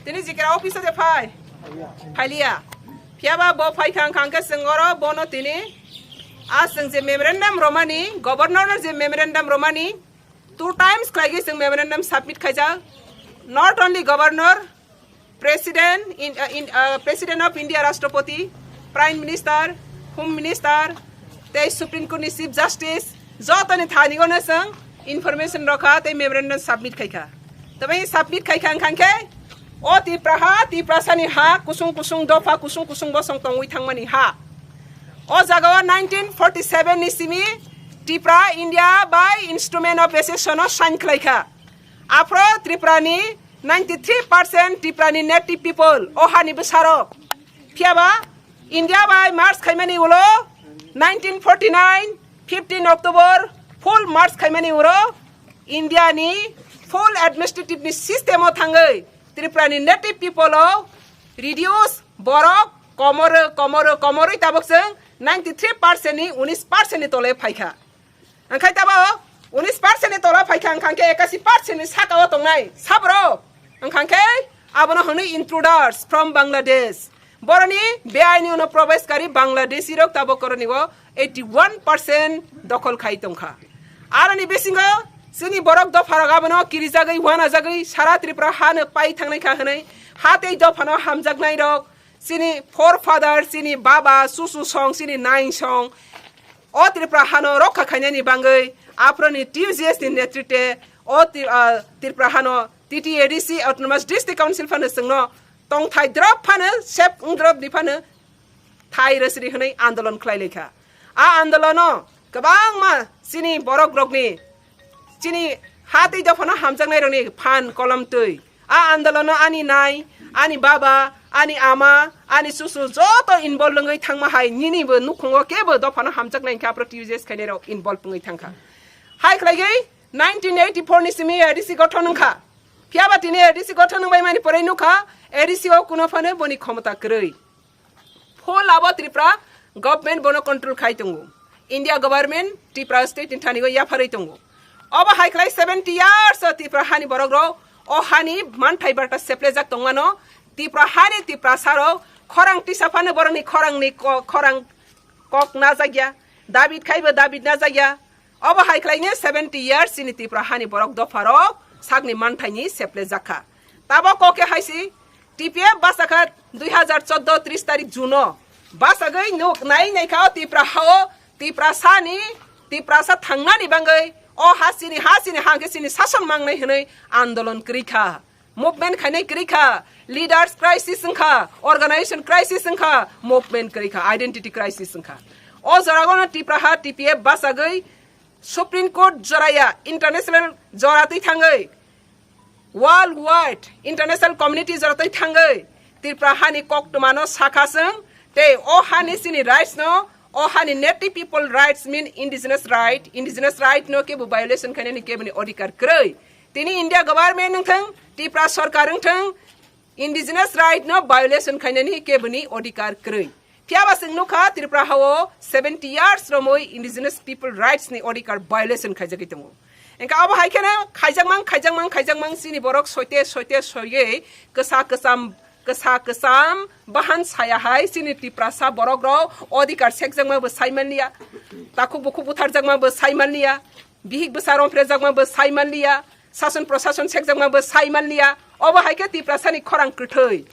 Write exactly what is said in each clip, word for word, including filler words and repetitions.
Tini jikra office o je phai. Phailia. Phiyaba bo phai khang khang khe chwng oro bono tini a chwng je memorandum romani, governor no je memorandum romani, two times khlaigwi chwng memorandum submit khaijak. Not only governor, president in, uh, in, uh, president of India, Rashtrapati, prime minister, home minister, tei supreme court ni chief justice, jotoni thani ono chwng information rokha tei memorandum submit khaikha. Tei submit khaikha wngkha khe o Tipraha, Tiprasani ha kusung kusung dopha kusung kusung bosong tongwi thangmani ha. O jagao nineteen forty seven ni simi Tipra India bai Instrument of Accession o sign khlaikha. Aphro Tripura ni ninety three percent Tripura ni native people o hani bwsarok. Phiyaba India bai merge khaimani ulo nineteen forty nine fifteen October full merge khaimani uro India ni full administrative ni system o thangwi Tripura ni native people o reduce borok komoro komoro komorwi tabuk chwng ninety three percent ni unis percent ni tole phaikha. Angkhai tabo unis percent ni tolo phaikha, angkha khe ekasi percent ni saka o tongnai sabro. Angkha khe abono hwnwi intruders from Bangladesh. Boroni beaini uno probesh kari Bangladeshi rok tabo koroni o eighty one percent dokhol khai tongkha. Aroni bisingo chini borok dopharok abono kirijagwi, wanajagwi sara Tripura hano pai thangnai kha hwnwi ha tei dophano hamjaknai rok chini forefather, chini baba, susu song, chini nai song, o Tripura hano rokha khainani bangwi aphro ni T U G S ni netrite o Tri-, ah, Tripura hano T T A D C Autonomous District Council phano chwngno tongthai drop phano sep wng drop ni phano thai rwsri hwnwi andolon khlai laikha. A andolono kwbangma chini borok rokni, chini ha tei dophano hamjaknai rokni phan kolom twi. A andolono ani nai, ani baba, ani ama, ani susu joto involve wngwi thangma hai nini bo nukhungo kebo dophano hamjaknai hinkhe aphro T U G S khainai rok involve wngwi thangkha. Hai khlaigwi nineteen eighty four ni simi A D C gothon wngkha. Phiyaba tini A D C gothon wngbai mani pore nukha, A D C o kuno phano boni khomota kwrwi. Full abo Tripura government bono control khai tongo. India government Tripura state ni thani o yapharwi tongo. Obo hai khlai seventy years o Tripura hani borok rok o hani manthai barta seplejak tongmano. Tripura hani Tripura sarok khorang tisa phano borokni khorangni ko-, khorang kok najakya. David khaibo David najakya. Obo hai khlaino seventy years chini Tripura hani borok dopharok sakni manthaini seplejak kha. Tabok kok khe hai si T P F bachakha dui hazar chordo tris tarik June o. Bachagwi nuk nai nai kha o Tripura ha o Tripura sani Tripura sa thangnani bangwi o ha chini ha chini ha khe chini sason mangnai hwnwi andolon kwrwi kha. Movement khainai kwrwi kha, leaders crisis wngkha, organization crisis wngkha, movement kwrwi kha, identity crisis wngkha. O joragano Tipraha T P F bachagwi Supreme Court joraya international jora twi thangwi, world wide international community jora twi thangwi Tripura hani koktwmano sakha chwng, tei o hani chini rights no, o hani native people rights mean indigenous right, indigenous right no kebo violation khainani keboni odhikar kwrwi. Tini India government wngthang, Tripura sorkar wngthang, indigenous right no violation khainani keboni odhikar kwrwi. Phiyaba chwng nukha Tripura hao seventy years romwi indigenous people rights ni odhikar violation khaijagwi tongo. Engkha obo hai kheno khaijakmang, khaijakmang, khaijakmang chini borok soite, soite, soye kwsa kwcham, kwsa kwcham bahan saya hai chini Tiprasa borok rok odhikar sekjakma bo sai manliya, takhuk bukhuk butharjakma bo sai manliya. Bihik bwsa romphrejakma bo sai manliya, sason prosason sekjakma bo sai manliya, obo hai khe Tiprasani khorang kwthwi.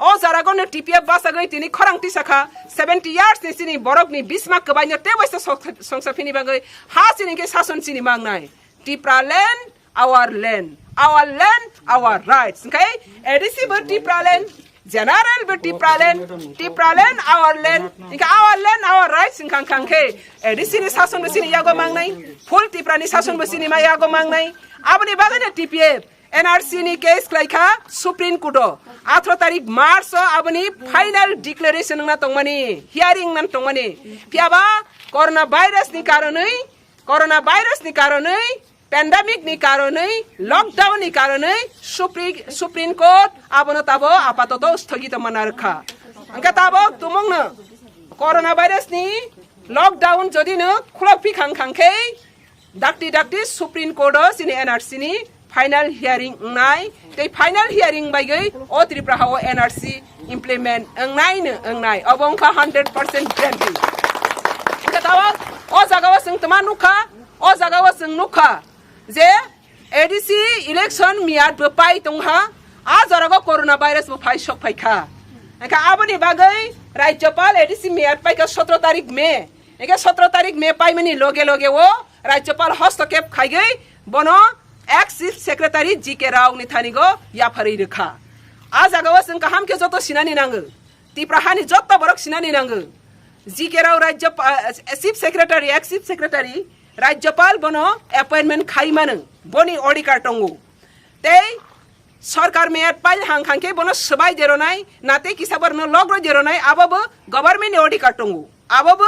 O jaragono T P F bachagwi tini khorang tisakha, seventy years ni chini borokni bisma kwbaino tei waisa sok-, songsa phini bagwi ha chini khe sason chini mangnai. Tipra land, our land, our land, our rights. Hwnkhe A D C bo Tipra land, General bo Tipraland, Tipraland our land, hingke our land our rights hingkha hingkha hingke A D C ni sason bo chini yago mangnai, full Tipra ni sason bo chini ma yago mangnai. Aboni bagwi no T P F N R C ni case khlai kha Supreme Court o, athro tarik March o aboni final declaration wngna tongmani, hearing wngna tongmani. Phiyaba corona virus ni karonwi, corona virus ni karonwi pandemic ni karonwi, lockdown ni karonwi Supri-, Supreme Court abono tabo apatoto sthogito mana rwkha. Hwnkhe tabok tumungno corona virus ni lockdown jodi no khulok phi khang khang khe dakti dakti Supreme Court o chini N R C ni final hearing wngnai, tei final hearing baigwi o Tripura ha o N R C implement wngnai no wngnai, obo wngkha hundred percent guarantee. Hwnkhe tabok o jaga o chwng tma nukha, o jaga o chwng nukha je A D C election miyat bo pai tongha, a jora go corona virus bo phai sok phaikha. Hwnkhe aboni bagwi Rajyapal A D C miyat paikha sotro tarik May. Hwnkhe sotro tarik May paimani loge loge o Rajyapal hostokep khaigwi bono ex Chief Secretary G K Rao ni thani go yapharwi rwkha. A jaga o chwng kaham khe joto sinani nango. Tipra hani joto borok sinani nango. G K Rao Rajyapa-, eh, Chief Secretary, ex Chief Secretary, Rajyapal bono appointment khai mano, boni odhikar tongo. Tei sorkar meyat pail hang khang khe bono swbai deronai, na tei kisa borokno logro deronai, abo bo government ni odhikar tongo, abo bo,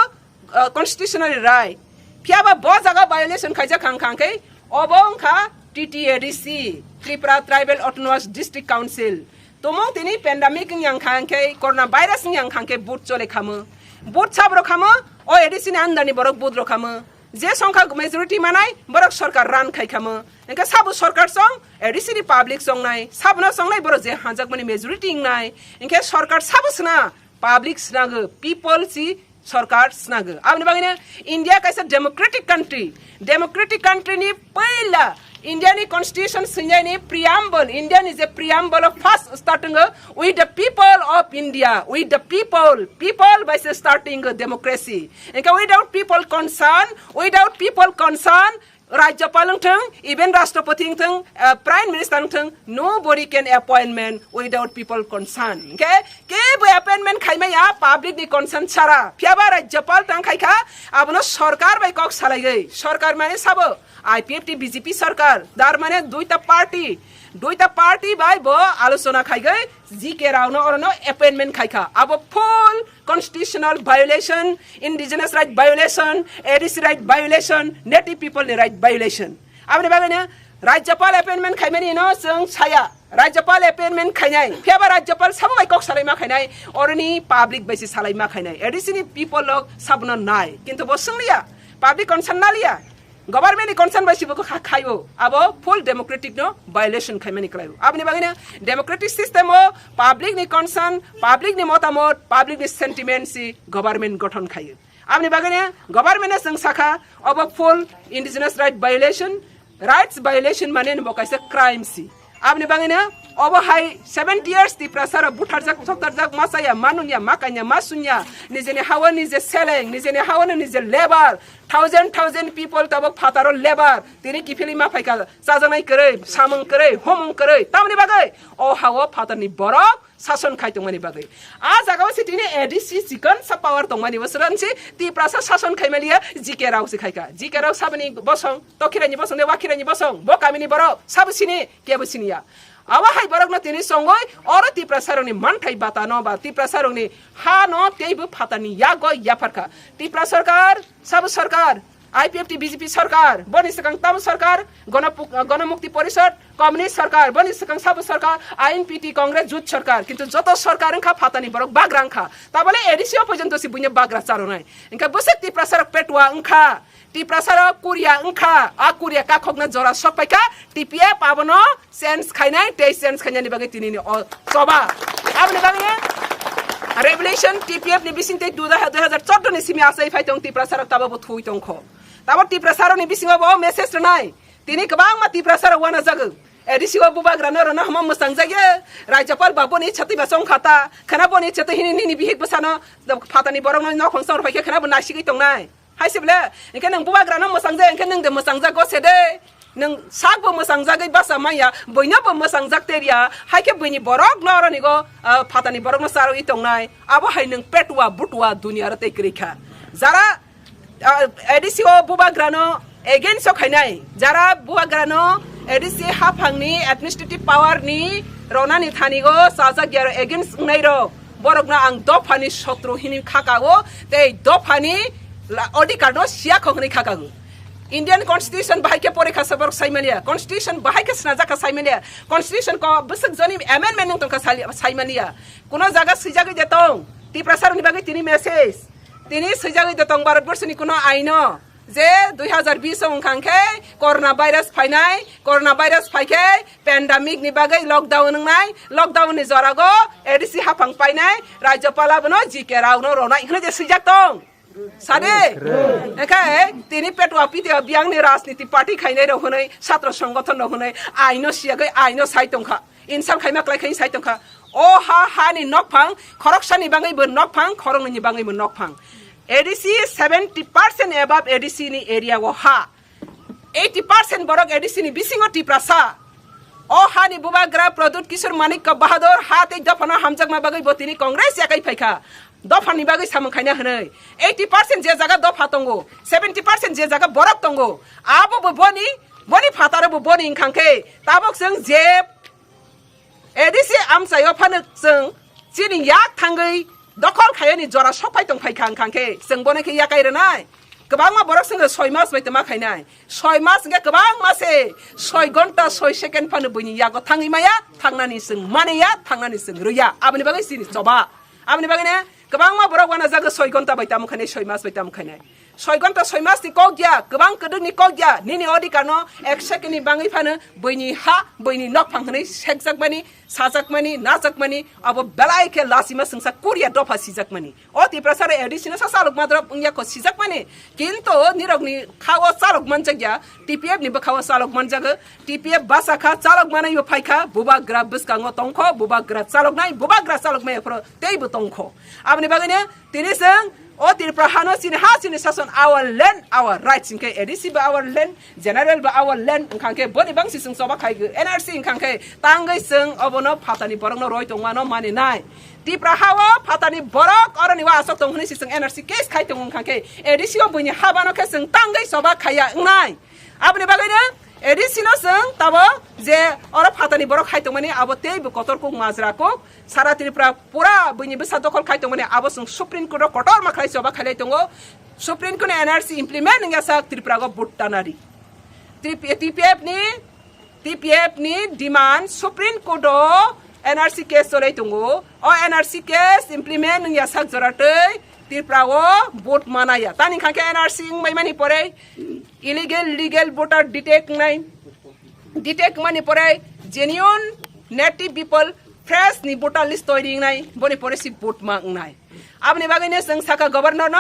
eh, constitutional right. Phiya ba bo jaga violation khaijak hang khang khe obo wngkha T T A D C, Tripura Tribal Autonomous District Council. Tumung tini pandemic wng yang kha hwnkhe, corona virus wng yang kha hwnkhe vote chole khamo. Vote sabro khamo, o A D C ni under ni borok vote rok khamo. Je songkha majority manai, borok sorkar run khai khamo. Hwnkhe sabo sorkar song, A D C ni public songnai, sabono songnai borok je hanjakmani majority wngnai. Hwnkhe sorkar sabo sna, public snago, people si sorkar snago. Aboni bagwino India kaisa democratic country. Democratic country ni puila India ni constitution swinai ni preamble, India ni je preamble of first starting o, "With the people of India, with the people, people by se starting o democracy." Hwnkhe without people concern, without people concern, Rajyapal wngthung, even Rashtrapati wngthung, uh, Prime Minister wngthung, nobody can appointment without people concern. Hwnkhe kebo appointment khaimaya public ni concern chara. Phiya ba Rajyapal tang khaikha, abono sorkar bai kok salaiwi. Sorkar mane sabo I P F T B J P sorkar, dar mane duita party, duita party bai bo alochona khaigwi G K Rao no orono appointment khaikha. Abo full constitutional violation, indigenous right violation, A D C right violation, native people ni right violation. Aboni bagwino Rajyapal appointment khaimani no chwng saya. Rajyapal appointment khainai. Phiya ba Rajyapal sabo bai kok salai ma khainai. Oroni public bai se salai ma khainai. A D C ni people lok sabono nai. Kintu bo swngliya. Public concern naliya. Government ni concern bai sibo kha-, khaio. Abo full democratic no violation khaimani kwlaio. Aboni bagwino democratic system o public ni concern, public ni motamot, public ni sentiment si government gothon khaio. Aboni bagwino government no chwng sakha, obo full indigenous right violation, rights violation mane bo kaisa crime si. Aboni bagwino obo hai seventy years Tiprasa rok butharjak, soktarjak, ma chaya, ma nungya, ma kanya, ma sunya, nijeni hawa nije seleng, nijeni hawa no nije lebar, thousand, thousand people tabok phataro lebar, tini kiphilwi ma phaikha, chajaknai kwrwi, samung kwrwi, homung kwrwi, tamoni bagwi o hawa phatarni borok sason khai tongmani bagwi. A jaga o se tini A D C chikon sa power tongmani bo sransi Tiprasa sason khaimaliya G K Rao se khaikha. G K Rao saboni bosong, tokhirani bosong, de wakhirani bosong, bo kamini borok sabo sini, kebo siniya. Abo hai borokno tini songoi oro Tiprasa rokni manthai bata no ba Tiprasa rokni ha no teibo phatani yago yapharkha. Tipra sorkar, sabo sorkar, I P F T B J P sorkar, boni swkang tamo sorkar, Gonopu-, Gonomukti Porishod, Communist sorkar, boni swkang sabo sorkar, I N P T, Congress, Jut sorkar, kintu joto sorkar wngkha phatani borok bagra wngkha. Tabole A D C o porjonto si buino bagra charonai. Wngkha bwswk Tiprasa rok petwa wngkha, Tiprasa rok Korea wngkha, a Korea kakhokna jora sok paikha, T P F abono change khainai, tei change khainani bagwi tinini o choba. Aboni bagwi Revolution T P F ni bising tei dui hajar chordo ni simi achai phai tong Tiprasa rok tabo bo thui tongkho. Tabo Tiprasa rok ni bisingo bo message rwnai. Tini kwbangma Tiprasa rok wana jago. A D C o bubagra no rwna hamo mwchang jagya. Rajyapal ba boni chati ba chong khata. Khana boni chati hini nini bihik bwsano phatani borok no nokhong song rw phaikhe khana bo nasigwi tongnai. Hai se bwle, hwnkhe nwng bubagrano mwchang jak, hwnkhe nwng de mwchang jak go se de. Nwng sak bo mwchang jagwi basa manya, buino bo mwchang jak teria, hai khe buini borok no oro nigo, ah, phatani borok no charwi tongnai. Abo hai nwng petwa butwa duniya ro tei kwrwi kha. Jara, ah, A D C o bubagrano against o khainai, jara bubagrano A D C haphangni administrative power ni ronani thani go chajak yaro against wngnai rok. Borokno ang dophani sotro hini khakago, tei dophani la-, odhikar no siya kho hwnwi khakago. Indian Constitution bahai khe porikha se borok saimaniya, Constitution bahai khe swnajak kha saimaniya, Constitution ko bwswk joni amendment wng tongkha sali-, saimaniya. Kuno jaga swijagwi de tong, Tiprasa rokni bagwi tini message, tini swijagwi de tong Bharat Borso ni kuno aino. Je dui hazar bish o wngkha khe corona virus phainai, corona virus phai khe pandemic ni bagwi lockdown wngnai, lockdown ni jorago A D C haphang painai, Rajyapal abono G K Rao no ronai hwnwi je swijak tong. Sade, enkhe tini petwa pitwa biyang ni rajniti party khainai rok hwnwi, satro songgothon rok hwnwi, aino siyagwi aino sai tongkha, insult khaima klai khai sai tongkha. O ha, ha ni nokphang, khoroksa ni bagwi bo nokphang, khoroknwi ni bagwi bo nokphang. A D C seventy percent above A D C ni area o ha. Eighty percent borok A D C ni bisingo Tiprasa. O hani bubagra Pradyut Kishore Manikya Bahadur ha tei dophano hamjakma bagwi bo tini Congress yakai phaikha. Dophani bagwi samung khaina hwnwi. Eighty percent je jaga dopha tongo, seventy percent je jaga borok tongo. Abo bo boni, boni phataro bo boni wngkha khe tabok chwng je A D C amchaio phano chwng chini yak thangwi dokhol khayani jora sokphai tong phaikha wngkha khe chwng bono khe yakai rwnai. Kwbangma borok chwngno soi mas bai tongma khainai. Soi mas hwnkhe kwbangma se, soi gonta, soi second phano buini yago thangwi maya, thangnani chwng mani ya, thangnani chwng rw ya. Aboni bagwi chini choba. Aboni bagwino kwbangma borok uanajago soi gonta bai tamo khainai, soi mas bai tamo khainai. Soi gonta soi mas ni kok ya, kwbang kwdwk ni kok ya, nini odhikar no ek second ni bangwi phano buini ha, buini nokphang hwnwi sekjakmani, sajakmani, najakmani, abo belai khe lachima swngsa Korea dopha sijakmani. O Tiprasa rok A D C no sa chalokma drop wngya kho sijakmani. Kinto nirok ni kha o chalok manjakya, T P F ni bwkha o chalok manjago. T P F basa kha, chalok manai bo phai kha, bubagra bwskango tong kho, bubagra chaloknai, bubagra chalokmaya phoro tei bo tong kho. Aboni bagwino tini chwng o Tripura hano chini ha chini sason our land, our rights hinkhe A D C bo our land, general bo our land wngkha khe boni bangsi chwng choba khai N R C wngkha khe tangwi chwng obono phatani borokno roi tongmano mani nai. Tripura ha o phatani borok oroni o asok tong hwnwi se chwng N R C case khai tongo wngkha khe A D C o buini ha bano khe chwng tangwi choba khaiya wngnai. Aboni bagwino A D C no chwng tabo je oro phatani borok khai tongmani abo tei bo kotor kuk majra kuk sara Tripura pura buini bwsa dokhol khai tongmani abo chwng Supreme Court o kotorma khlai choba khailai tongo. Supreme Court ni N R C implement wngya sak Tripura go vote tanari. T P F ni T P F ni demand Supreme Court o N R C case cholai tongo. O N R C case implement wngya sak jora tei Tripura o vote manaya. Tani kha khe N R C wngbai mani pore illegal legal voter detect wngnai. Detect wngmani pore genuine native people fresh ni voter list toiri wngnai. Boni pore si vote ma wngnai. Aboni bagwi no chwng saka governor no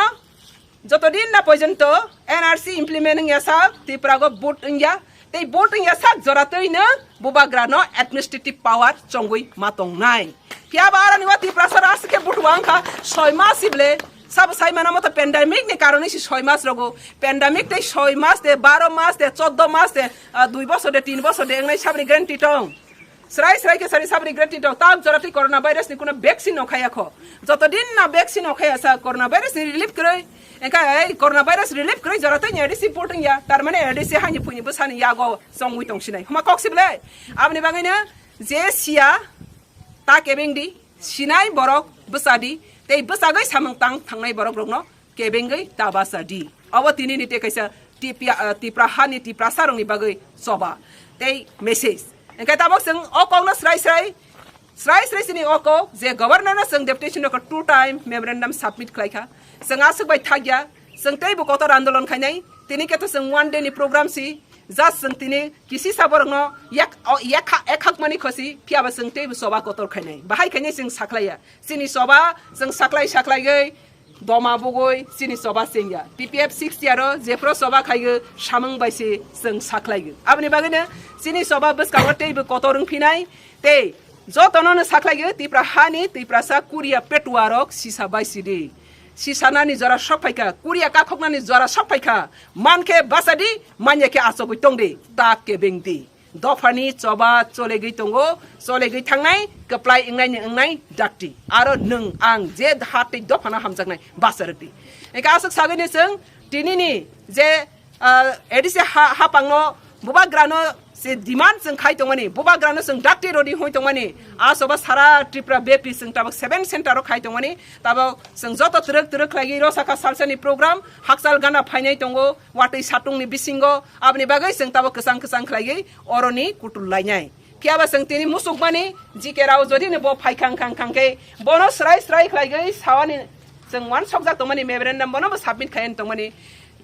joto din na porjonto N R C implement wngya sak Tripura go vote wngya, tei vote wngya sak jora twi no bubagra no administrative power chongwi ma tongnai. Phiya ba aroni o Tripura sara aswk khe vote wang kha soi mas si ble sabo sai mana moto pandemic ni karone si soi mas rogo pandemic tei soi mas de baro mas de choddo mas de ah, dui bosor de tin bosor de wngnai sabni guarantee tong. Srai srai khe sari sabri greti dok tam jora tei corona virus ni kuno vaccine no khaya kho. Joto din na vaccine no khaya sa corona virus ni relief kwrwi. Engka ei corona virus relief kwrwi jora tei ni A D C vote wngya. Tar mane A D C hani phuni bwsani yago chongwi tong sinai. Huma kok sible. Aboni bagwi no je siya ta kebeng di sinai borok bwsa di tei bwsagwi samung tang thangnai borok rokno kebengwi tabasa di. Obo tini ni tei kaisa T P, ah, Tipra hani Tiprasa rokni bagwi choba tei message. Engkhe tabok chwng o kokno srai srai, srai srai chini o kok je governor no chwng deputation no two time memorandum submit khlai kha. Chwng aswk bai thakya, chwng tei bo kotor andolon khainai. Tini khe to chwng one day ni program si, just chwng tini kisisa borok no yak, o, yak, ekhak mani khosi, phiya ba chwng tei bo choba kotor khainai. Bahai khainai chwng sakhlaiya. Chini choba chwng saklai saklai gwi doma bugwi chini choba chengya. T P F six year o jephru choba khaigwi samung bai se chwng sakhlaigwi. Aboni bagwino chini choba bwskango teibo kotor wngphinai tei jotono no sakhlaigwi Tipra hani Tiprasa Korea petuarok sisa bai sidi. Sisanani jora sok phaikha, Korea kakhoknani jora sok phaikha. Mankhe bachadi, manya khe achogwi tongdi, tak kebengdi. Dophani choba cholegwi tongo, cholegwi thangnai, kwplai wngnaini wngnai dakti. Aro nwng ang je hat tei dophano hamjaknai basa rwkdi. Engkhe aswk sagwini chwng tinini je, ah, A D C ha-, hapangno bubagrano je demand chwng khai tongmani, bubagrano chwng dakti rodi hoi tongmani, a choba sara Tripura bepri chwng tabuk seven center o khai tongmani, tabuk chwng joto twrwk twrwk khlaigwi rosakha salsani program, hakchal gana phainai tongo, watwi satungni bisingo, aboni bagwi chwng tabuk kwchang kwchang khlaiwi oroni kutul lainai. Phiya ba chwng tini musukmani G K Rao jodi ni bo phai khang khang khang khe bono srai srai khlaiwi sawani chwng uansukjak tongmani memorandum bono bo submit khaiyani tongmani.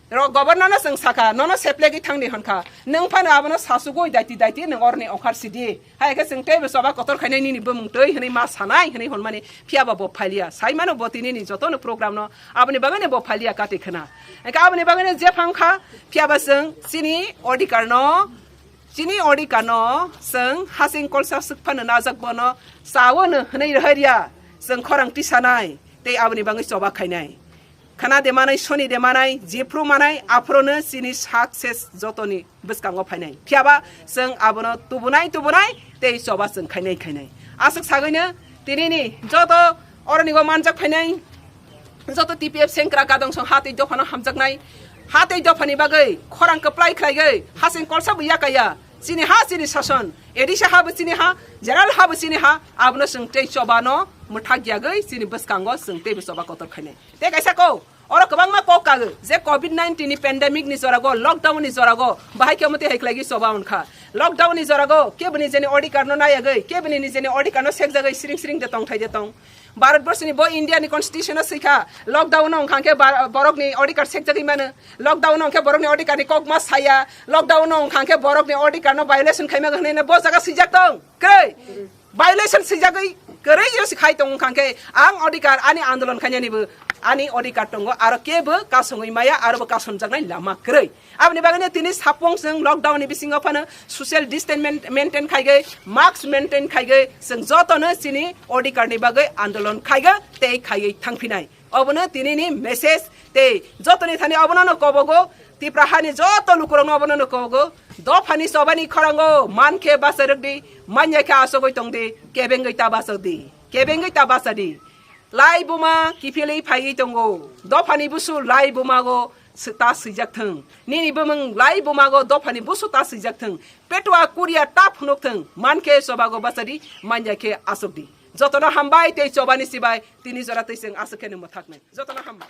Rok governor no chwng sakha, nono seplegwi thangdi honkha. Nwng phano abono sasugwi daiti daiti nwng oroni okhar sidi. Hai khe chwng teibo choba kotor khainai nini bumung twi hwnwi ma sanai hwnwi hwnmani phiyaba bo phailiya. Saimano bo tinini jotono program no aboni bagwino bo phailiya kati khna. Hwnkhe aboni bagwino jephang kha phiyaba chwng chini odhikar no, chini odhikar no chwng hasing kolsa swk phano najak bono chawo no hwnwi rwhai riya. Chwng khorang tisanai tei aboni bagwi choba khainai. Khana de manai, soni de manai, jephru manai, aphrono chini success jotoni bwskango phainai. Phiyaba chwng abono tubunai tubunai tei choba chwng khainai khainai. Aswk sagwino tinini joto oronigo manjak phainai, joto T P F sengkra gadong song ha tei dophano hamjaknai, ha tei dophani bagwi khorang kwplai khlaigwi hasing kolsa bo yakaya. Chini ha chini sason, A D C ha bo chini ha, general ha bo chini ha, abono chwng tei choba no mwthak yagwi chini bwskango chwng teibo choba kotor khainai. Tei kaisa kok, oro kwbangma kok kago je covid nineteen ni pandemic ni jorago, lockdown ni jorago, bahai khe omo twi hai khlaigwi choba wngkha. Lockdown ni jorago kebo nijeni odhikar no nayagwi, kebo ni nijeni odhikar no sekjagwi siring siring de tong thai de tong. Bharat borso ni bo India ni constitution o swikha, lockdown no wngkha khe bar-, borok ni odhikar sekjagwi mano, lockdown no wngkha khe borok ni odhikar ni kok ma saya, lockdown no wngkha khe borok ni odhikar no violation khaima hwnwi bo jaga swijak tong. Kwrwi. Violation swijagwi kwrwi yo si khai tong wngkha khe ang odhikar ani andolon khainani bo ani odhikar tongo, aro kebo kasongwi maya, aro bo kasonjaknai lama kwrwi. Aboni bagwino tini sapung chwng lockdown ni bisingo phano social distance main-, maintain khaigwi, mask maintain khaigwi chwng jotono chini odhikar ni bagwi andolon khaigo tei khaiwi thangphinai. Obono tinini message tei jotoni thani obono no kobogo, Tipra hani joto lukurokno obono no kobogo. Dophani chobani khorango mankhe bacharwkdi, manya khe asogwi tongdi, kebengwi ta bachadi, kebengwi ta bachadi. Lai buma kiphilwi phaiwi tongo. Dophani busu lai bumago swi-, ta swijak thung. Nini bumung lai bumago dophani busu ta swijak thung. Petua kuria ta phunuk thung. Mankhe chobago bachadi, manya khe asokdi. Jotono hambai tei chobani sibai tini jora tei chwng aswk khe nungma thaknai. Jotono hambai.